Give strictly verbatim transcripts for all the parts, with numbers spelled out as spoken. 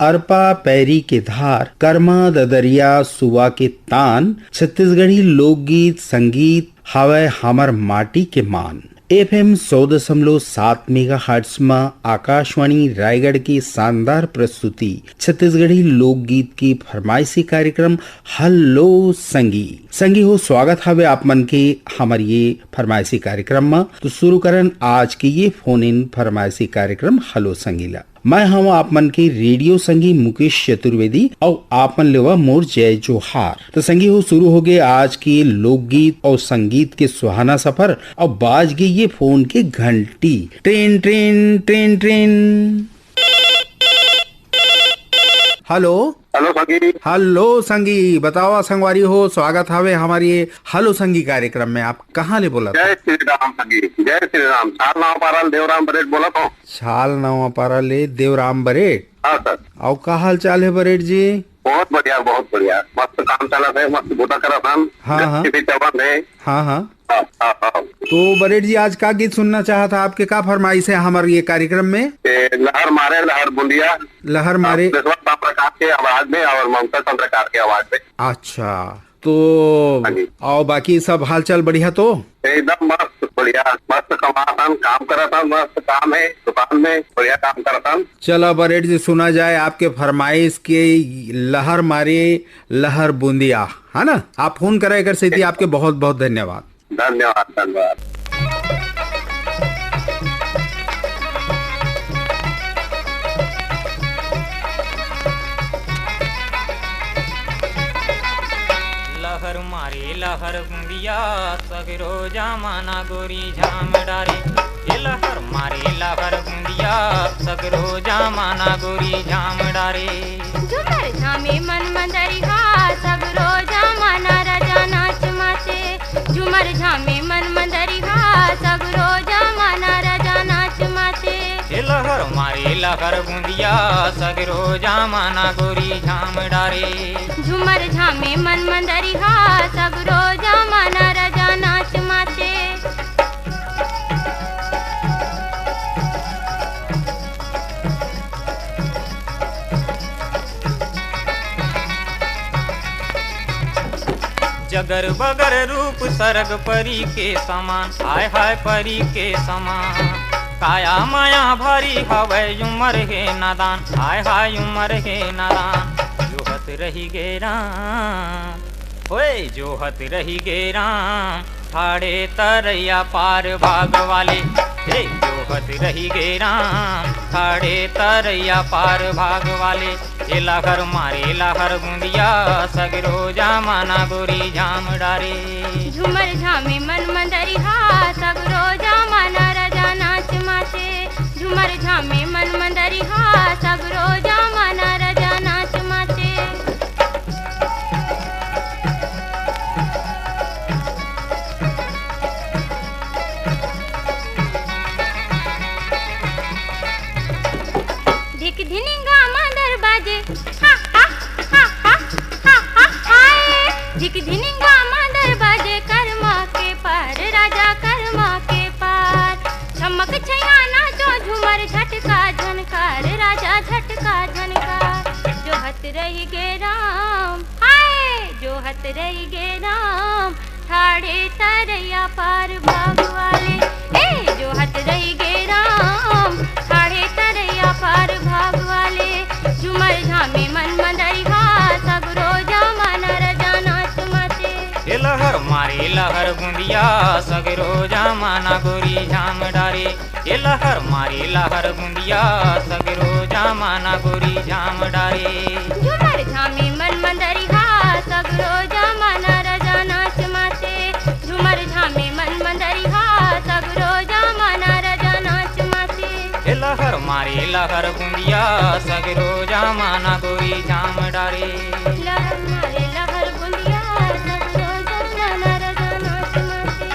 अरपा पैरी के धार, करमा ददरिया सुवा के तान, छत्तीसगढ़ी लोकगीत संगीत हावय हमर माटी के मान। एफएम सौ दशमलव सात मेगाहर्ट्ज म आकाशवाणी रायगढ़ की शानदार प्रस्तुति, छत्तीसगढ़ी लोकगीत की फरमाइशी कार्यक्रम हेलो संगी। संगी हो, स्वागत हवे आप मन के हमर ये फरमाइशी कार्यक्रम म। तो शुरू करन आज के ये फोन इन फरमाइशी कार्यक्रम हेलो संगी ला। मैं हूं आप मन के रेडियो संगी मुकेश चतुर्वेदी, अउ आप मन लेवा मोर जय जोहार। तो संगी हो, शुरू हो गए आज के लोकगीत और संगीत के सुहाना सफर। अब बाज गई ये फोन के घंटी, train train train train. Hello. Hello संगी। हेलो संगी, बतावा संगवारी हो, स्वागत हवे हमारी ये हेलो संगी कार्यक्रम में। आप कहाँ ले बोला? जय श्री राम संगी, जय श्री राम। छाल नवापारा ले देवराम बरेठ बोलत हो। छाल नवापारा ले देवराम बरेठ। हाँ सर। अउ का हाल चाल है बरेठ जी? बहुत बढ़िया, बहुत बढ़िया। मस्त काम चलत है, मस्त बूता करत हन। हाँ, हाँ। गस्ती भी चलत है। हाँ, हाँ। हाँ, हाँ, हाँ। तो बरेठ जी, आज का गीत सुनना चाहत हा? आपके का फरमाइश है हमारे ये कार्यक्रम में? ए, लहर मारे, लहर बुंदिया। लहर मारे। विश्वास चंद्रकार के आवाज में और ममता चंद्रकार के आवाज में। अच्छा, तो हाँ जी। अउ बाकी सब हालचाल बढ़िया तो? एकदम मस्त, बढ़िया, मस्त कमाथन, काम करथन, मस्त काम है, दुकान में बढ़िया काम करथन। चला बरेठ जी, सुना जाए आपके फरमाइश के लहर मारे लहर बुंदिया, है ना? आप फोन करे एकर सेती आपके बहुत बहुत धन्यवाद। धन्यवाद, धन्यवाद। लहर मारे लहर बुंदिया, सगरो जमाना गोरी झाम डारे। ए लहर मारे लहर बुंदिया, सगरो जमाना गोरी झाम डारे। झुमर झामे मन मंदरिहा, सगरो जमाना राजा नाच माचे। झुमर झामे मन मंदरिहा, सगरो जमाना राजा नाच माचे। ए लहर मारे लहर बुंदिया, सगरो जमाना गोरी झाम डारे। झुमर झामे मन मंदरिहा, सगरो जमाना राजा नाच माचे। जगर बगर रूप सरग परी के समान, हाय हाय परी के समान। काया माया भारी हवय उमर हे नादान, हाय हाय उमर हे नादान। जोहत रही गे राम, ओए जोहत रही गे राम, ठाड़े तरैया पार भाग वाले। हे जोहत रही गे राम, ठाड़े तरैया पार भाग वाले। ए लहर मारे लहर बुंदिया, सगरो जमाना गोरी झाम डारे। झुमर झामे मन मंदरिहा, सगरो जमाना राजा नाच माचे। झुमर झामे मन मंदरिहा, सगरो जमाना राजा नाच माचे। धिक धिनिंगा मांदर बाजे, हा, हा, हा, हा, हा, हा, हाय। धिक धिनिंगा मांदर बाजे, करमा के पार, राजा करमा के पार। छमक छैया नाचो, झूमर झटका झनकार, राजा झटका झनकार। जोहत रही गे राम, हाय, जोहत रही गे राम, ठाड़े तरैया पार भाग वाले। ए, जोहत रही गे राम, ठाड़े तरैया पार भाग वाले। झुमर झामे मन मंदरिहा, सगरो जमाना राजा नाच माचे। ए लहर मारे लहर बुंदिया, सगरो जमाना गोरी झाम डारे। ए लहर मारे लहर बुंदिया, सगरो जमाना गोरी झाम डारे। झुमर झामे मन मंदरिहा, सगरो जमाना राजा नाच माचे। झुमर झामे मन मंदरिहा, सगरो जमाना राजा नाच माचे। ए लहर मारे लहर बुंदिया, सगरो जमाना गोरी झाम डारे। लहर मारे लहर बुंदिया, सगरो जमाना राजा नाच माचे।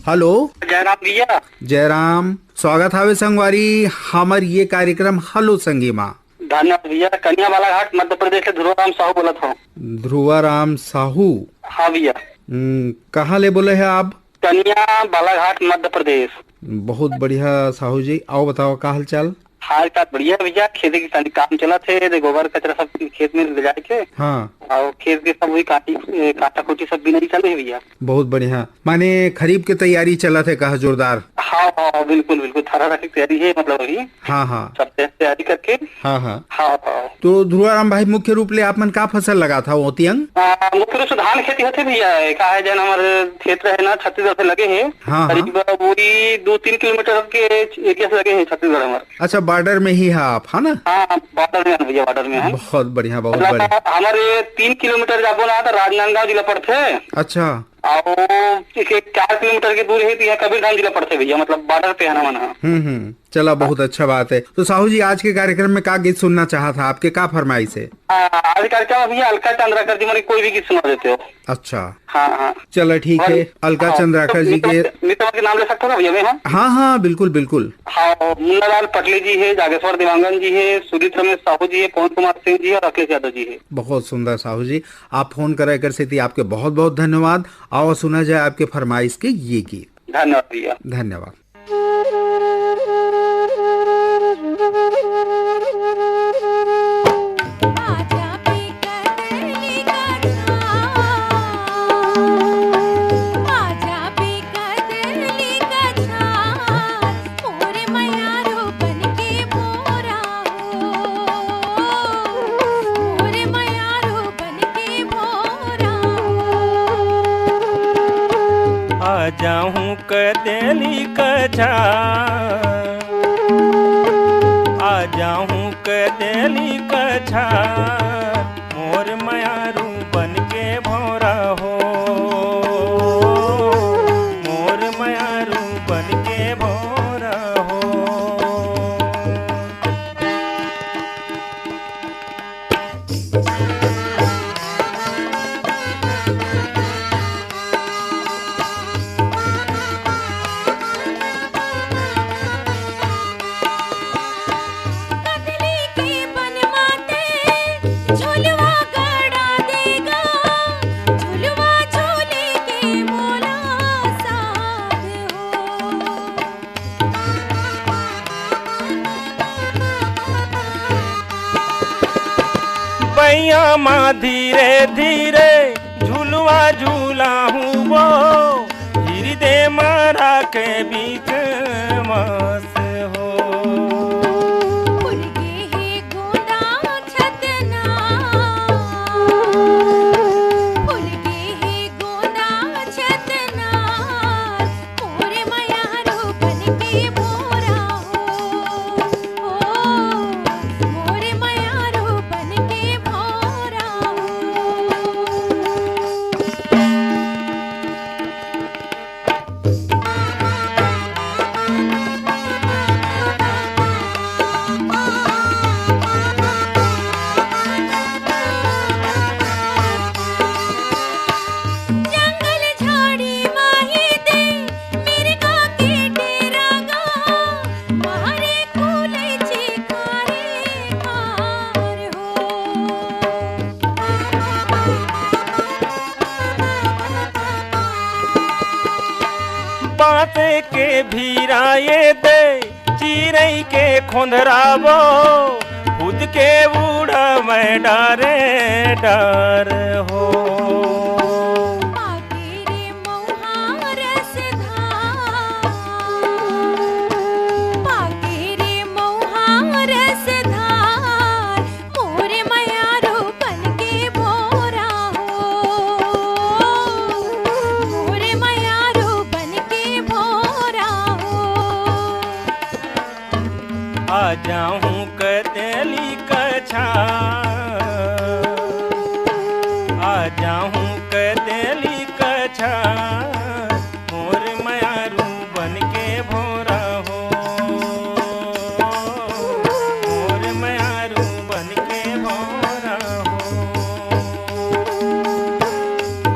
हेलो। जयराम भैया। जयराम, स्वागत हावे संगवारी हमर ये कार्यक्रम हेलो संगी मा। धन्यवाद भैया। कनिया बालाघाट मध्य प्रदेश से ध्रुवाराम साहू बोलत हूँ। ध्रुवाराम साहू। हाँ भैया। हम्म, कहाँ ले बोले हैं आप? कनिया बालाघाट मध्य प्रदेश। बहुत बढ़िया साहू जी, अउ बताओ का हाल चाल? हाल चाल बढ़िया हे भैया, खेती किसानी काम चलत हे, दे गोबर कचरा सब खेत में ले जाए के। हाँ। अउ खेत के सब वही काटी, ए, काटा कुटी सब बिनाई चालू हे भैया। बहुत बढ़िया, माने खरीफ के तैयारी चलत हे कहा, जोरदार। हाँ, हाँ, बिल्कुल, बिल्कुल, थर्रा रखे के तैयारी हे, मतलब अभी। हाँ, हाँ। सब तैयारी करके। हाँ, हाँ। हाँ, हाँ। तो ध्रुवाराम भाई, मुख्य रूप ले आप मन का फसल लगाथा ओती अंग? आ, मुख्य रूप से धान खेती होथे भैया, का हे जन हमर क्षेत्र हे ना, छत्तीसगढ़ से लगे हे। हाँ, हाँ। करीब वही दो तीन किलोमीटर के एरिया से लगे हे छत्तीसगढ़ हमर। अच्छा, बॉर्डर में ही है आप, है ना? हाँ, बॉर्डर में है भैया, बॉर्डर में है। बहुत बढ़िया, बहुत मतलब, बढ़िया। हमारे तीन किलोमीटर जाबो ना, तो राजनांदगांव जिला पड़थे। अच्छा। अउ एक, एक चार किलोमीटर के दूर हे, तो यहाँ कबीरधाम जिला पड़थे भैया, मतलब, बॉर्डर पे है ना, मन ह। हम्म, हम्म, चला, बहुत अच्छा बात है। तो साहू जी, आज के कार्यक्रम में का गीत सुनना चाहत हा, आपके का फरमाइश है? आ, आज कार्यक्रम अभी अलका चंद्राकर जी, मतलब, कोई भी गीत सुना देते हो। अच्छा। हाँ, हाँ। चलो, ठीक और है, अलका हाँ, चंद्राकर तो जी के। मित्र, मित्र के नाम ले सकता हूँ ना भैया मैं, हाँ? हाँ, हाँ, बिल्कुल, बिल्कुल। हाँ, मुन्नालाल पटले जी है, जागेश्वर देवांगन जी है, सुजीत रमेश साहू जी है, पवन कुमार सिंह जी है और अखिलेश यादव जी है। बहुत सुंदर साहू जी, आप फोन करे एकर सेती आपके बहुत बहुत धन्यवाद। आओ सुना जाए आपके फरमाइश के ये गीत। धन्यवाद भैया। धन्यवाद। आ जाहूँ कदेली कछार, आ जाहूँ कदेली कछार, मोर मयारू बन के भौरा हो, मोर मयारू बन के भौरा हो। बइया मा धीरे धीरे झुलवा झूलाहूँ वो, हिरदे मा राखे बीच मस हो। फूल गे हे गोंदा छतना, फूल गे हे गोंदा छतना, मोरे मयारू बन के भोरा हो, ओ, मोरे मयारू बन के भोरा हो। जंगल झाड़ी माही दे, मिर्गा के डेरा गा, मारे कूले चिखारे मार हो। बाँस के भीरा ये दे, चिरई के खोंधरावो, खुद के उड़ावे डारे डार हो। पाके रे मउहा रसधार, पाके रे मउहा रसधार, मोरे मयारू बन के भोरा हो, मोरे मयारू बन के भोरा हो। आ जाहूँ कदेली कछार, आ जाहूँ कदेली कछार, मोर मयारू बन के भोरा हो, मोर मयारू बन के भोरा हो।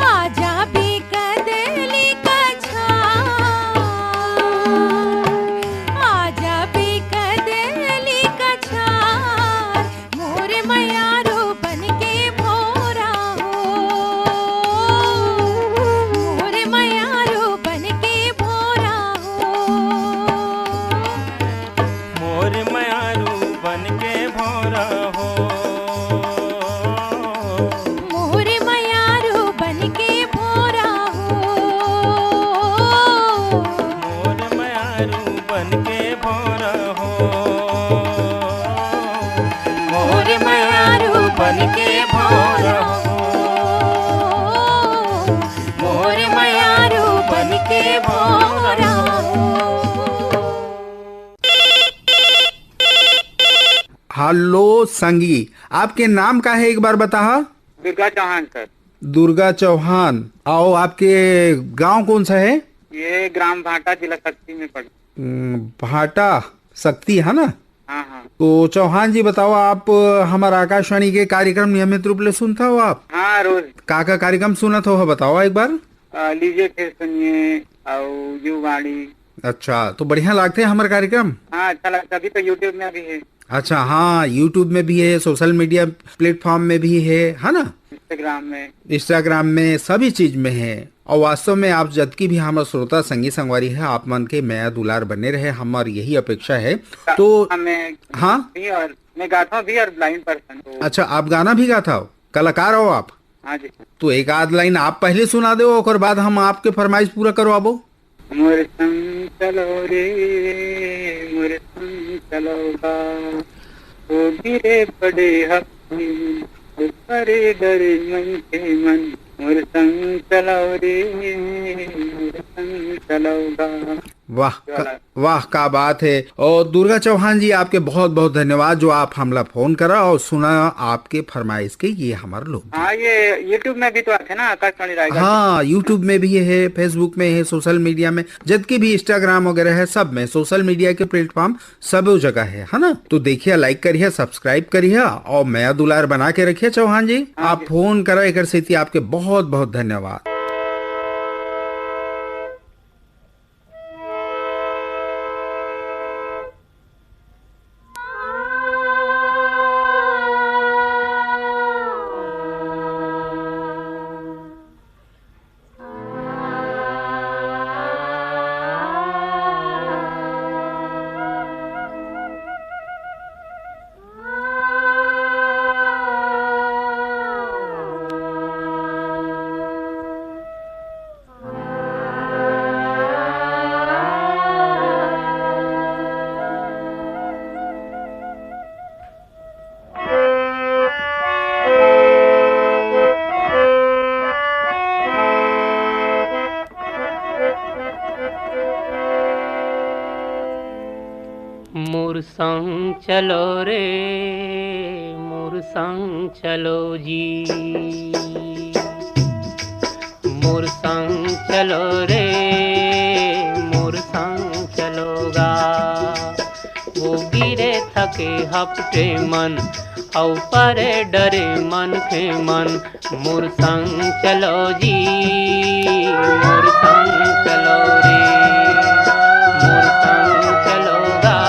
आजा बे कदेली कछार, आजा बे कदेली कछार, मोर मयारू बन के भोरा हो, मोर मया हेलो संगी, आपके नाम का है, एक बार बताहा? दुर्गा चौहान सर। दुर्गा चौहान। आओ, आपके गांव कौन सा है? ये ग्राम भाटा, जिला सक्ती में पड़ता। हम्म, भाटा सक्ती है ना? हाँ, हाँ। तो चौहान जी, बताओ, आप, अ, हमारा आकाशवाणी के कार्यक्रम नियमित रूप ले सुनता हो आप? हाँ, रोज। का का कार्यक्रम सुनत हो, बताओ एक बार। अ, लीजिए फिर सुनिए, और युवाणी। अच्छा, तो बढ़िया लागथे हमर कार्यक्रम? हाँ, अच्छा लगता। अभी तो YouTube में भी है। अच्छा, हाँ, YouTube में भी है, social media platform में भी है, है ना? Instagram में। Instagram में, सभी चीज में है। और वास्तव में आप जतकी भी हमर श्रोता संगी संगवारी है, आप मन के मया दुलार बने रहे, हमर यही अपेक्षा है। तो हमें हाँ? भी और मैं गाता हूँ भी और blind person को। अच्छा, आप गाना भी गाता हो, कलाकार हो आप? हाँ जी। तो एक आध लाइन आप पहले सुना दो, ओकर बाद हम आपके फरमाइश पूरा करवाबो। मोर संग चलो रे, मोर संग चलो गा, ओ गिरे पड़े हफ्ती, ओ करे डरे मन के मन, मोर संग चलो रे, मोर संग चलो गा। वाह, का, वाह, का बात है। और दुर्गा चौहान जी, आपके बहुत बहुत धन्यवाद जो आप हमला फोन करा और सुना आपके फरमाइश के ये हमारे लोग। हाँ, ये YouTube में भी तो आते ना, आकाशवाणी रायगढ़। हाँ, YouTube में भी है, Facebook में है, social media में, जबकि भी Instagram वगैरह है, सब में, social media के platform सब जगह है, है ना? तो देखिए, like करिए, subscribe करिए और मया दुलार बना के रखिए चौहान जी। हाँ आप जी। फोन करा, एक सेती आपके बहुत बहुत धन्यवाद। मोर संग चलो रे, मोर संग चलो जी। मोर संग चलो रे, मोर संग चलो गा। वो गिरे थके हपटे मन, अउ परे डरे मनखे मन। मोर संग चलो जी, मोर संग चलो रे, मोर संग चलो गा।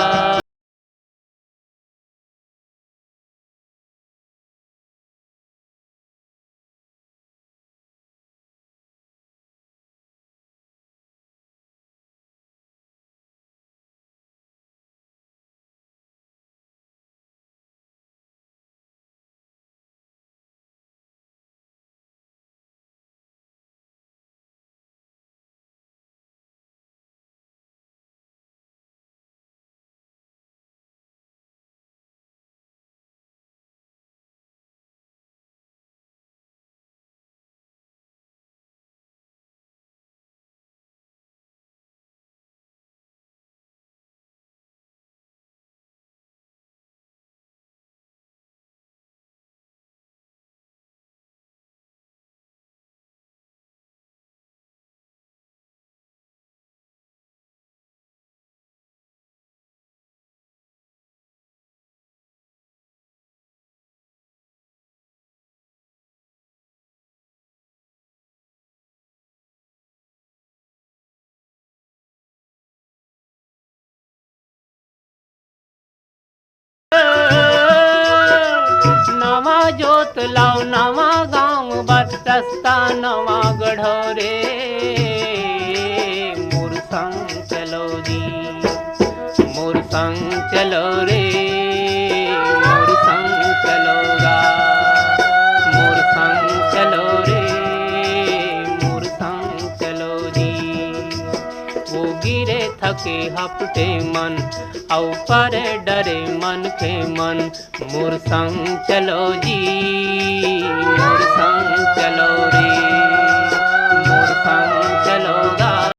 नवा जोत लाओ, नवा गांव बर रस्ता नवा गढ़ो रे। मोर संग चलो जी, मोर संग चलो रे, मोर संग चलो गा। मोर संग चलो रे, मोर संग चलो जी। वो गिरे थके हपटे मन, अउ परे डरे मनखे मन। मोर संग चलो जी, मोर संग चलो रे, मोर संग चलो गा।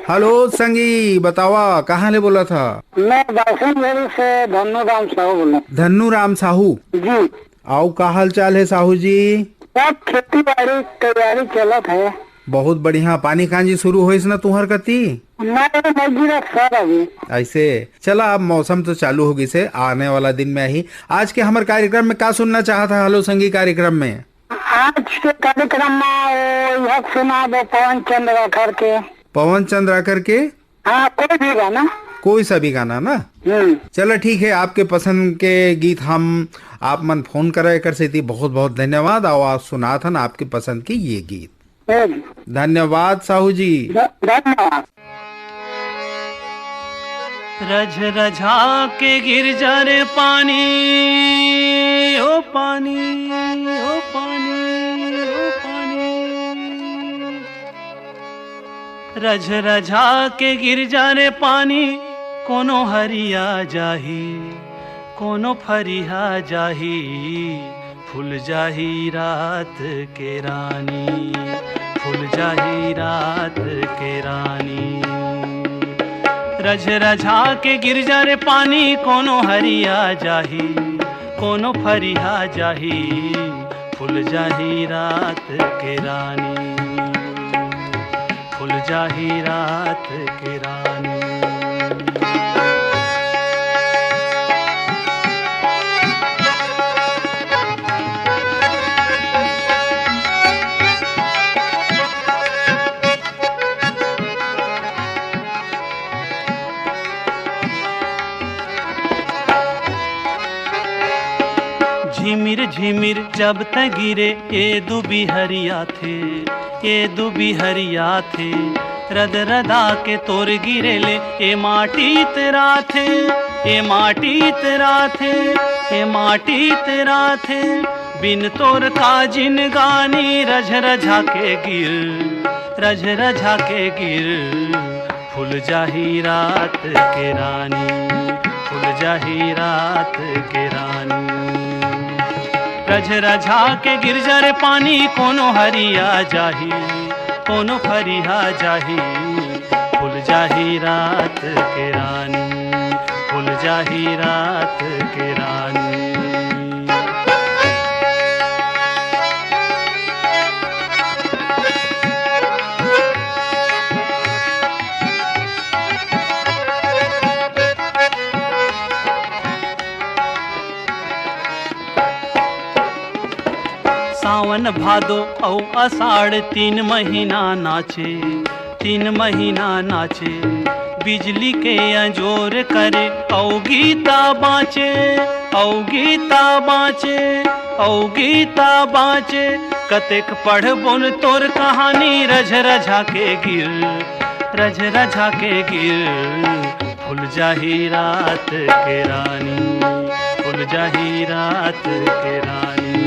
हेलो संगी, बतावा, कहाँ ले बोलत हा? मैं बासनभेड़ी से धन्नू राम साहू बोलत। धन्नू राम साहू। जी। अउ का हाल चाल हे साहू जी? सब खेती बाड़ी तैयारी चलत हे। बहुत बढ़िया। पानी कांजी शुरू होइस ना तुहर कती? नहीं, नहीं गिरत सर अभी। ऐसे, चला, अब मौसम तो चालू हो गिस हे, आने वाला दिन में ही। आज के हमर कार्यक्रम में का सुनना चाहत हा हेलो संगी कार्यक्रम में? आज के कार्यक्रम में वो यह सुना दो पवन चंद्र राठौर के। पवन चंद्राकर के? हाँ, कोई भी गाना। कोई सा भी गाना ना? हम्म। चला ठीक है, आपके पसंद के गीत हम आप मन फोन करा, एकर सेती बहुत बहुत धन्यवाद। अउ आज सुनात हन आपके पसंद के ये गीत। हम्म। धन्यवाद साहू जी। ध-, धन्यवाद। रझ रझा के गिर जा रे पानी, ओ पानी, ओ पानी, ओ पानी। रझ रझा के गिर जा रे पानी, कोनो हरिया जाही, कोनो फरिहा जाही, फूल जाही रात के रानी, फूल जाही रात के रानी। रझ रझा के गिर जा रे पानी, कोनो हरिया जाही, कोनो फरिहा जाही, फूल जाही रात के रानी, फूल जाही रात के रानी। झिमिर झिमिर जब तक गिरे, ए दुबी हरियाथे, ए दुबी हरियाथे। रद रदा के तोर गिरे ले, ए माटी इतराथे, ए माटी इतराथे, ए माटी इतराथे। बिन तोर का जिनगानी, रझ रझा के गिर, रझ रझा के गिर। फूल जाही रात के रानी, फूल जाही रात के रानी। रझ रझा के गिर जा रे पानी, कोनो हरिया जाही, कोनो फरिहा जाही। फूल जाही रात के रानी, फूल जाही रात के रानी। सावन भादो अउ आषाढ़ तीन महीना नाचे, तीन महीना नाचे। बिजली के अंजोर करे अउ गीता बाँचे, अउ गीता बाँचे, अउ गीता बाँचे। कतेक पढ़बोन तोर कहानी, रझ रझा के गिर, रझ रझा के गिर। फूल जाही रात के रानी, फूल जाही रात के रानी।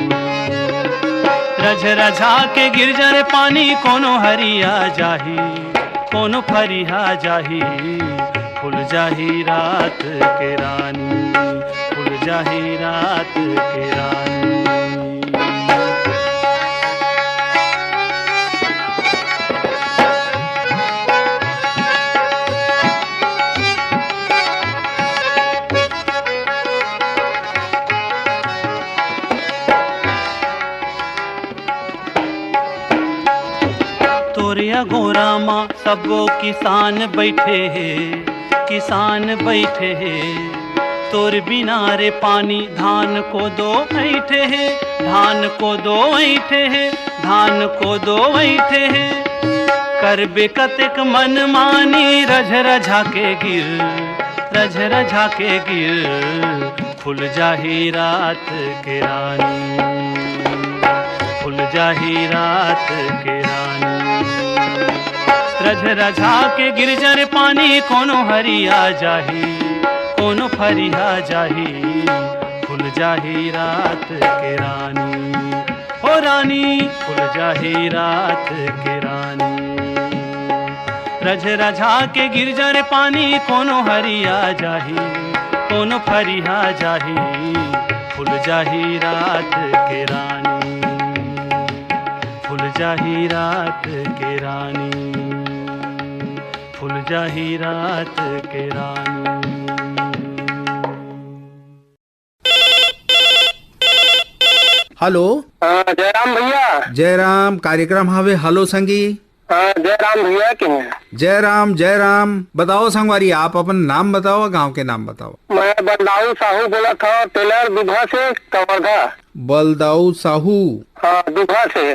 रझ रझा के गिर जा रे पानी, कोनो हरिया जाही, कोनो फरिहा जाही। फूल जाही रात के रानी, फूल जाही रात के रानी। तोरे अगोरा म सब्बो किसान बइठे हे, किसान बइठे हे। तोर बिना रे पानी धान कोदो अइठे हे, धान कोदो अइठे हे, धान कोदो अइठे हे। करबे कतेक मनमानी, रझ रझा के गिर, रझ रझा के गिर। फूल जाही रात के रानी, फूल जाही रात के रानी। रझ रझा के गिर जा रे पानी, कोनो हरिया जाही, कोनो फरिहा जाही। फूल जाही रात के रानी, ओ रानी, फूल जाही रात के रानी। रझ रझा के गिर जा रे पानी, कोनो हरिया जाही, कोनो फरिहा जाही। फूल जाही रात के रानी, फूल जाही रात के रानी। खुल जाही रात के रानी। हेलो। हाँ, जयराम भैया। जयराम, कार्यक्रम हवे हेलो संगी। हाँ, जयराम भैया के हैं। जयराम, जयराम। बताओ संगवारी, आप अपन नाम बताओ, गांव के नाम बताओ। मैं बलदाऊ साहू बोला था, टेलर दुबहा से, कवर्धा। बलदाऊ साहू। हाँ, दुबहा से।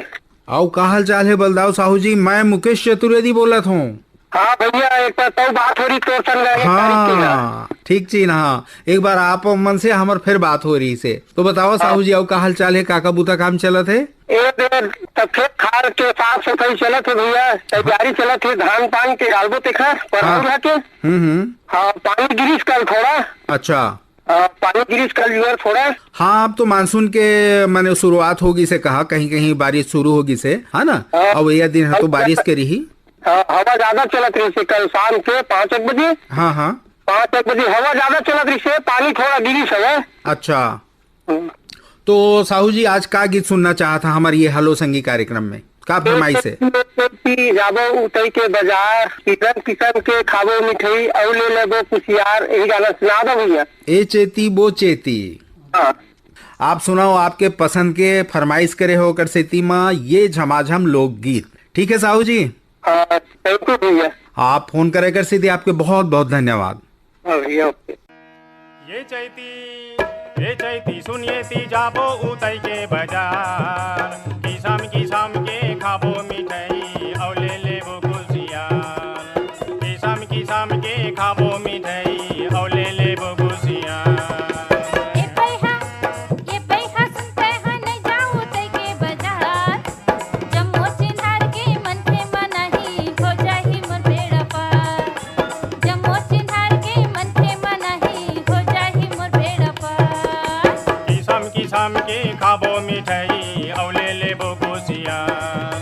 अउ का हाल चाल हे बलदाऊ साहू जी? मैं मुकेश चतुर्वेदी बोलत हूँ। हाँ भैया, एक बार तो बात हो रही तोर संग, एक तारीख की ना। हाँ, ठीक चीन, हाँ। एक बार आप मन से हमर फिर बात हो रही से। तो बताओ हाँ। साहू जी, अउ का हाल चाल हे, का का बूता काम चलत हे? ए दे, तब खेत खार के साफ सफाई चलत हे भैया, तैयारी चलत हे, धान पान के डालबो तेखर, पर हाँ। के। हम्म, हम्म। हाँ, पानी गिरिस कल थोड़ा। अच्छा। हाँ, पानी गिरिस कल जुआर थोड़ा। हाँ, अब तो मानसून के माने शुरुआत होगी से कहा, कहीं कहीं बारिश शुरू होगी से, है ना? हाँ। अब ये दिन है तो अब बारिश के रही। हाँ, हवा ज्यादा चलत रही से कल शाम के पाँच एक बजे। हाँ, हाँ। पाँच एक बजे हवा ज्यादा चलत रही से, पानी थोड़ा गिरी से। अच्छा। हम्म। तो साहू जी, आज का गीत सुनना चाहत हा हमारे ये हेलो संगी कार्यक्रम में? का फरमाइश है? ए चैती जाबो उतई के बाजार, किसम किसम के खाबो मिठाई, अउ ले लेबो कुसियार, यही गाना सुना दो भैया। ए चैती बो चैती। हाँ। आप सुनाओ, आपके पसंद के फरमाइश करे हो ओकर सेती मा ये झमाझम लोकगीत। ठीक है साहू जी? हाँ, thank you भैया। आप फोन करे कर सेती आपके बहुत बहुत धन्यवाद। हाँ भैया, OK। ये चैती, ये चैती सुनिए ती जाबो उतई के बाजार, किसम किसम के खाबो मिठाई, अउ ले लेबो कुसियार। किसम किसम के खाबो मिठाई, अउ ले लेबो कुसियार। ए पै हा, ए पै हा, सुन पै हा, नइ जाओ तै के बाजार। जम्मो चिन्हार के मनखे मन आही, हो जाही मोर बेड़ा पार। जम्मो चिन्हार के मनखे मन आही, हो जाही मोर बेड़ा पार। किसम किसम के खाबो मिठाई, अउ ले लेबो कुसियार।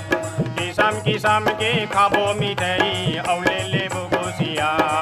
किसम किसम के खाबो मिठाई, अउ ले लेबो कुसियार।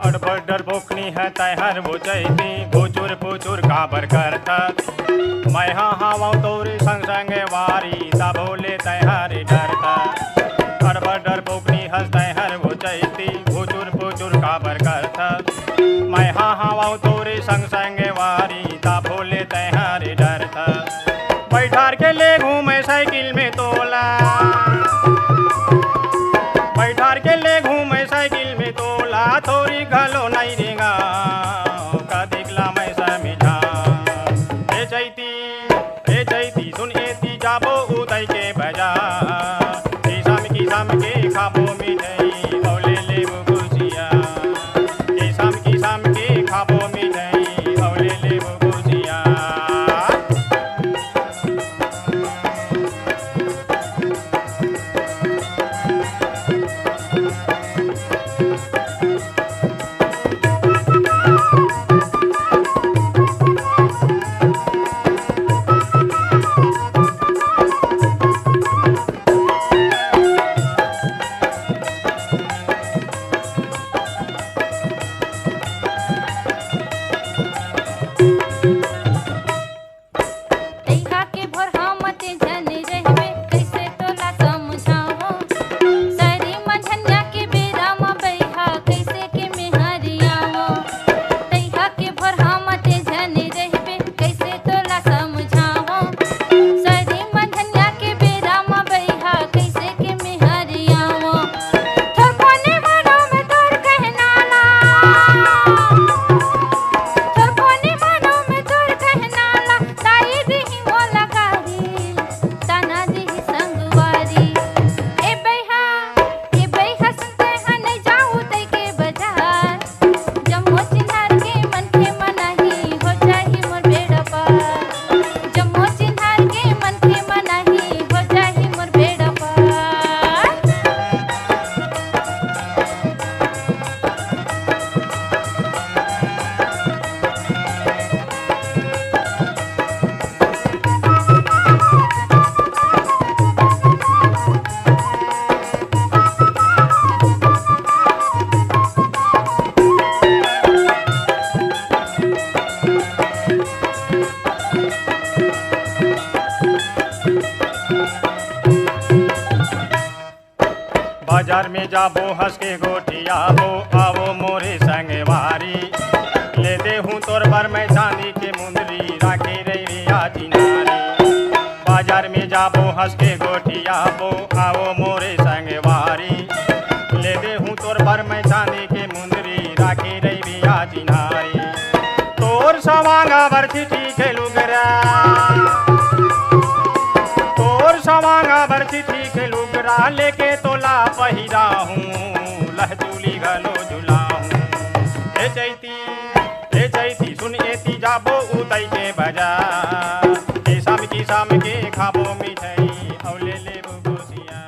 अड़बड़ डरपोकनी है तैहर वो चैती, घुचुर पुचुर काबर करथस? मैं हा हावंव तोर संग संग वारी, तभो ले तैहर डरथस। अड़बड़ डरपोकनी हस तैहर वो चैती, घुचुर पुचुर काबर करथस? मैं हा हावंव तोर संग संग वारी, तभो ले तैहर डरथस। बैठार के ले घूमे साइकिल में तोला, बैठार के ले घूमे साइकिल में तोला, थोरी घलो नइ रेंगा, का देखला मैं समिझा। ए चैती, ए चैती, सुन एती जाबो उतई के बाजार, किसम किसम के खाबो मिठाई, अउ ले लेबो कुसियार। किसम किसम के खाबो मिठाई, अउ ले लेबो कुसियार। जाबो हंस के गोठियाबो, आवो मोरे संगवारी। ले देहूं तोर बर मैं चांदी के मुंदरी, राखे रहिबे आज नारी। बाजार में जाबो हंस के गोठियाबो, आवो मोरे संगवारी। ले देहूं तोर बर मैं चांदी के मुंदरी, राखे रहिबे आज नारी। तोर सवांगा बर चिट्ठी के लुगरा, तोर सवांगा बर चिट्ठी के लुगरा, लेके तोला पहिरा हूँ, लहचूली घलो झुला हूँ। ए चैती, ए चैती, सुन एती जाबो उतई के बाजार, किसम किसम के खाबो मिठाई, अउ ले लेबो गोसिया।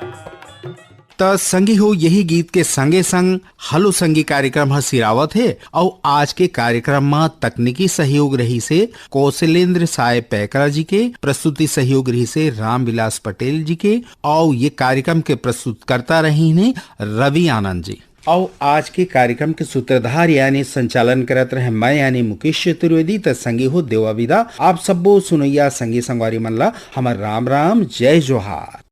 त संगी हो, यही गीत के संगे संग हलो संगी कार्यक्रम ह सिरावत हे। अउ आज के कार्यक्रम म तकनीकी सहयोग रही से कौशलेंद्र साय पैकरा जी के, प्रस्तुति सहयोग रही से रामविलास पटेल जी के, अउ ये कार्यक्रम के प्रस्तुतकर्ता रही ने रवि आनंद जी। अउ आज के कार्यक्रम के सूत्रधार यानी संचालन करत रहे मैं यानी मुकेश चतुर्वेदी। त संगी हो, देवा विदा आप सब्बो सुनैया संगी संगवारी मन ला हमर राम राम, जय जोहार।